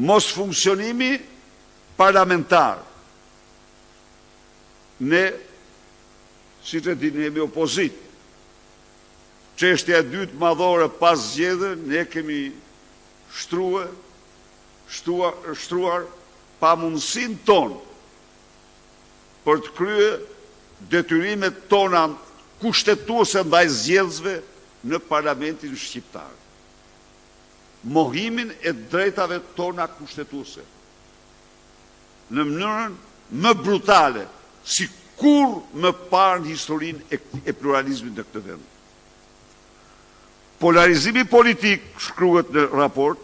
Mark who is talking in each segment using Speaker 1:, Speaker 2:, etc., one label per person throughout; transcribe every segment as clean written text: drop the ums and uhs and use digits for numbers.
Speaker 1: Mosfunksionimi parlamentar. Ne, siç e dini, jemi opozitë. Çështja e dytë madhore pas zgjedhjeve, ne kemi shtrue, shtuar, shtruar pamundësinë tonë për të kryer detyrimet tona kushtetuese ndaj zgjedhësve në Parlamentin shqiptar. Mohimin e të drejtave tona kushtetuese në mënyrën më brutale, si kurrë më parë në historinë e pluralizmit në këtë vend. Polarizimi politik, shkruhet në raport,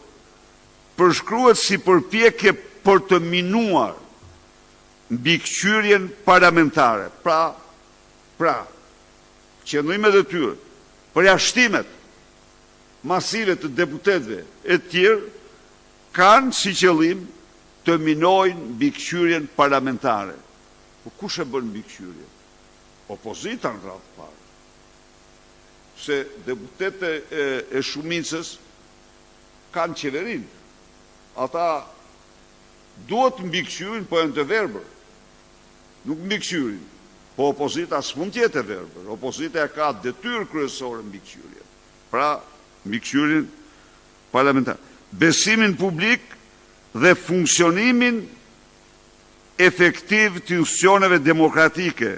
Speaker 1: përshkruhet si përpjekje për të minuar mbikëqyrjen parlamentare. Pra, pra, qëndrimet e tyre, përjashtimet masive të deputetëve e të tjerë kanë si qëllim të minojnë mbikëqyrjen parlamentare. Po kush e bën mbikëqyrjen? Opozita në radhë të parë. Se deputetët e, e shumicës kanë qeverinë. Ata duhet të mbikëqyrin, po janë të verbër. Nuk mbikëqyrin. Po opozita s'mund të jetë e verbër. Opozita e ka detyrë kryesore mbikëqyrjen. Pra, mbikëqyrjen parlamentar. Besimin publik dhe funksionimin efektiv të institucioneve demokratike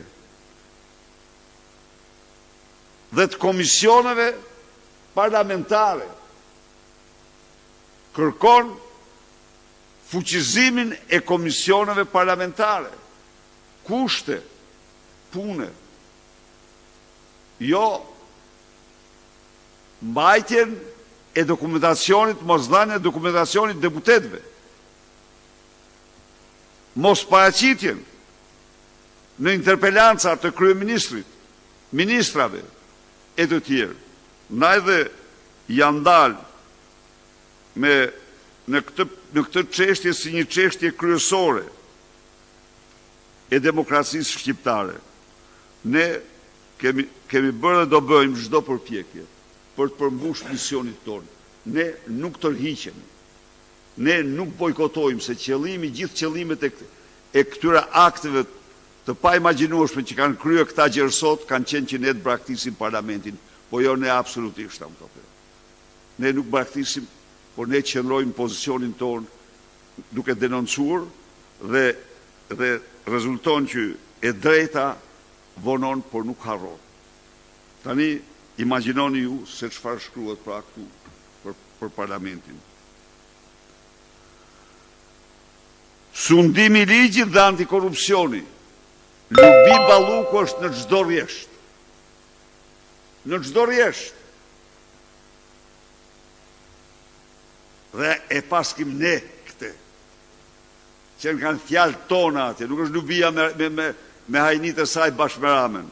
Speaker 1: dhe të komisioneve parlamentare kërkon fuqizimin e komisioneve parlamentare, kushte pune, jo mbajtjen e dokumentacionit, mosdhënien e dokumentacionit deputetëve, mos paraqitjen në interpelanca të kryeministrit, ministrave e të tjerë. Ndaj dhe janë dalë me në këtë në këtë çështje si një çështje kryesore e demokracisë shqiptare. Ne kemi kemi bërë dhe do bëjmë çdo përpjekje për të përmbush misionin tonë. Ne nuk tërhiqemi. Ne nuk bojkotojmë se qëllimi, gjithë qëllimet e e këtyre akteve të paimagjinueshme që kanë kryer këta gjer sot kanë qenë që ne të braktisim parlamentin, po jo ne absolutisht, Ne nuk braktisim, por ne qëndrojmë në pozicionin tonë duke denoncuar dhe dhe rezulton që e drejta vonon, por nuk harron. Tani imagjinoni ju se çfarë shkruhet pra këtu për për parlamentin. Sundimi i ligjit dhe antikorrupsioni. Lubi Balluku është në çdo rresht. Në çdo rresht. Dhe e paskim ne këtë. Që kanë fjalë tona atje, nuk është Lubia me, me, me, me hajnit e saj bashkë me Ramën.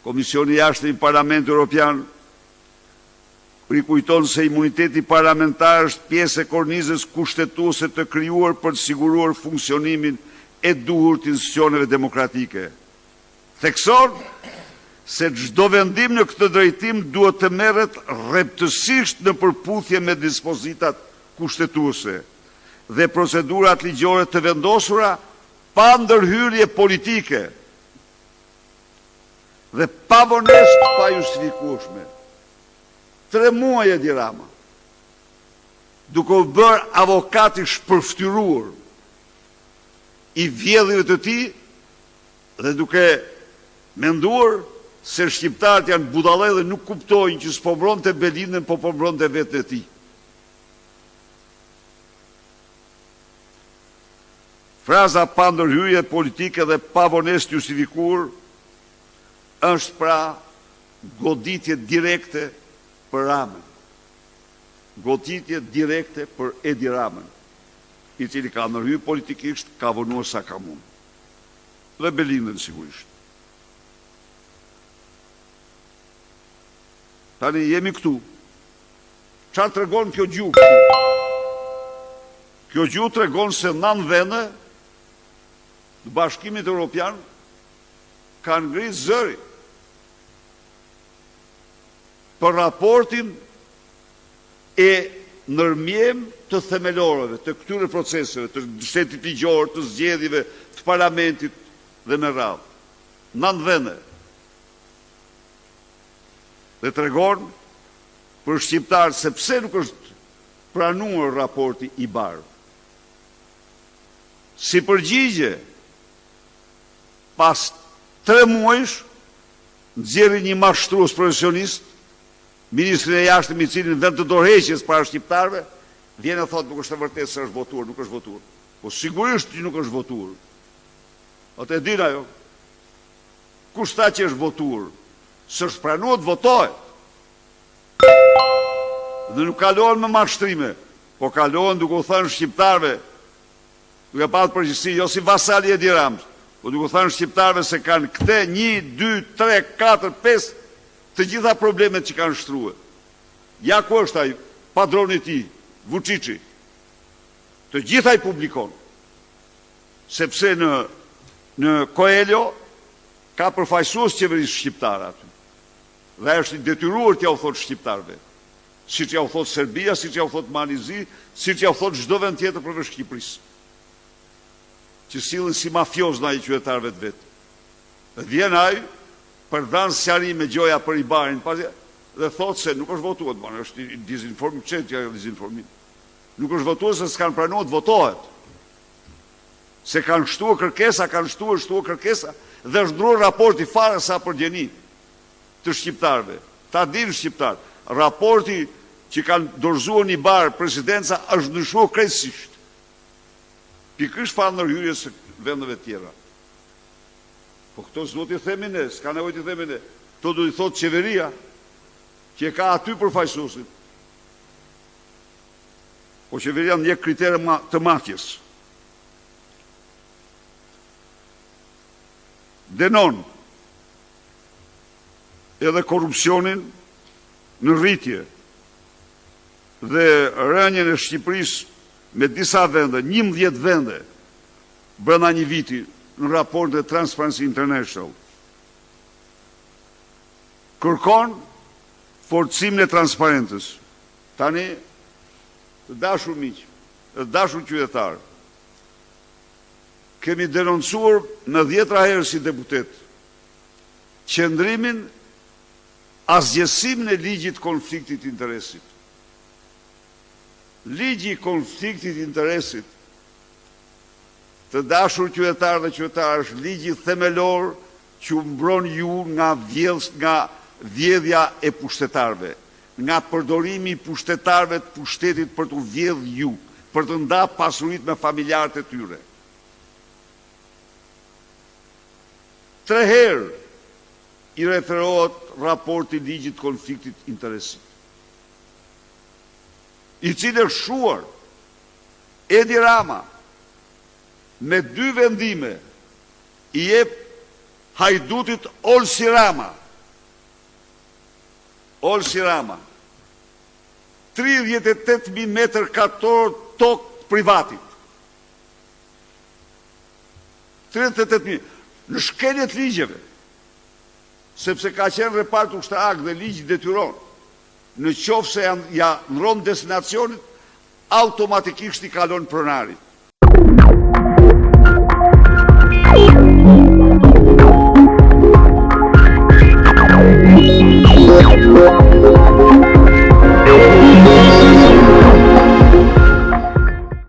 Speaker 1: Komisioni i Jashtëm i Parlamentit Evropian rikujton se imuniteti parlamentar është pjesë e kornizës kushtetuese të krijuar për të siguruar funksionimin e duhur të institucioneve demokratike. Thekson se çdo vendim në këtë drejtim duhet të merret rreptësisht në përputhje me dispozitat kushtetuese dhe procedurat ligjore të vendosura pa ndërhyrje politike dhe pa vonesë të pajustifikueshme. Tre muaj Edi Rama, duke u bërë avokat i shpërfytyruar i vjedhjeve të tij dhe duke menduar se shqiptarët janë budallë dhe nuk kuptojnë që s'po mbronte Belindën, po po mbronte veten e tij. Fraza pa ndërhyrje politike dhe pa vonesë të justifikuar është pra goditje direkte për Ramën. Goditje direkte për Edi Ramën, i cili ka ndërhyrë politikisht, ka vonuar sa ka mund. Dhe Belindën sigurisht. Tani jemi këtu. Çfarë tregon kjo gjuhë? Kjo gjuhë tregon se nëntë vende të Bashkimit Evropian kanë ngritë zërin për raportin e nërmjem të themeloreve, të këtyre proceseve, të shtetit ligjor, të zgjedhjeve, të parlamentit dhe me radhë. Nëntë vende. Dhe tregon për shqiptarët se pse nuk është pranuar raporti IBAR. Si përgjigje, pas tre muajsh, nxjerrin një mashtrues profesionist, ministrin e jashtëm i cili në vend të dorëheqjes para shqiptarëve, vjen e thotë nuk është e vërtetë se është votuar, nuk është votuar. Po sigurisht që nuk është votuar. Atë e din ajo. Kush tha që është votuar? S'është pranuar të votohet. Dhe nuk kalohen me mashtrime, po kalohen duke u thënë shqiptarëve, duke pasur përgjegjësi jo si vasal i Edi Ramës, po duke u thënë shqiptarëve se kanë këte 1, 2, 3, 4, 5, të gjitha problemet që kanë shtruar. Ja ku është ai padroni i tij, Vuçiçi. Të gjitha i publikon. Sepse në në Coelho ka përfaqësues të qeverisë shqiptare aty. Dhe ai është i detyruar t'jua thotë shqiptarëve, siç jua thotë Serbia, siç jua thotë Mali i Zi, siç jua thotë çdo vend tjetër përveç Shqipërisë. Që sillen si mafiozë ndaj qytetarëve të vet. Dhe vjen ai për të dhënë sqarime gjoja për IBAR-in, pasi dhe thotë se nuk është votuar, domethënë është dezinformim, ç'është ajo dezinformim. Nuk është votuar se s'kanë pranuar të votohet. Se kanë shtuar kërkesa, kanë shtuar, shtuar kërkesa dhe është ndruar raporti fare sa për dijeni të shqiptarëve. Ta dinë shqiptarët, raporti që kanë dorëzuar në IBAR presidenca është ndryshuar krejtësisht. Pikërisht falë ndërhyrjes së vendeve të tjera. Po këto s'duhet t'i themi ne, s'ka nevojë t'i themi ne. Këto duhet t'i thotë qeveria që e ka aty përfaqësuesin. Po qeveria ndjek kritere të matjes. Dënon edhe korrupsionin në rritje dhe rënien e Shqipërisë me disa vende, 11 vende, brenda një viti në raportin e Transparency International. Kërkon forcimin e transparencës. Tani, të dashur miq, të dashur qytetarë, kemi denoncuar me dhjetra herë si deputet qëndrimin asgjësimin e ligjit të konfliktit të interesit. Ligji i konfliktit të interesit, të dashur qytetarë dhe qytetare, është ligji themelor që ju mbron ju nga vjedh, nga vjedhja e pushtetarëve, nga përdorimi i pushtetarëve të pushtetit për t'u vjedhë ju, për të nda pasuritë me familjarët e tyre. Tre herë i referohet raporti ligjit të konfliktit të interesit, i cili është shuar Edi Rama me dy vendime i jep hajdutit Olsi Rama Olsi Rama 38.000 metër katror tokë privatit 38.000 në shkelje të ligjeve sepse ka qenë repart ushtarak dhe ligji detyron në qoftë se ja ndron destinacionit automatikisht i kalon pronarit.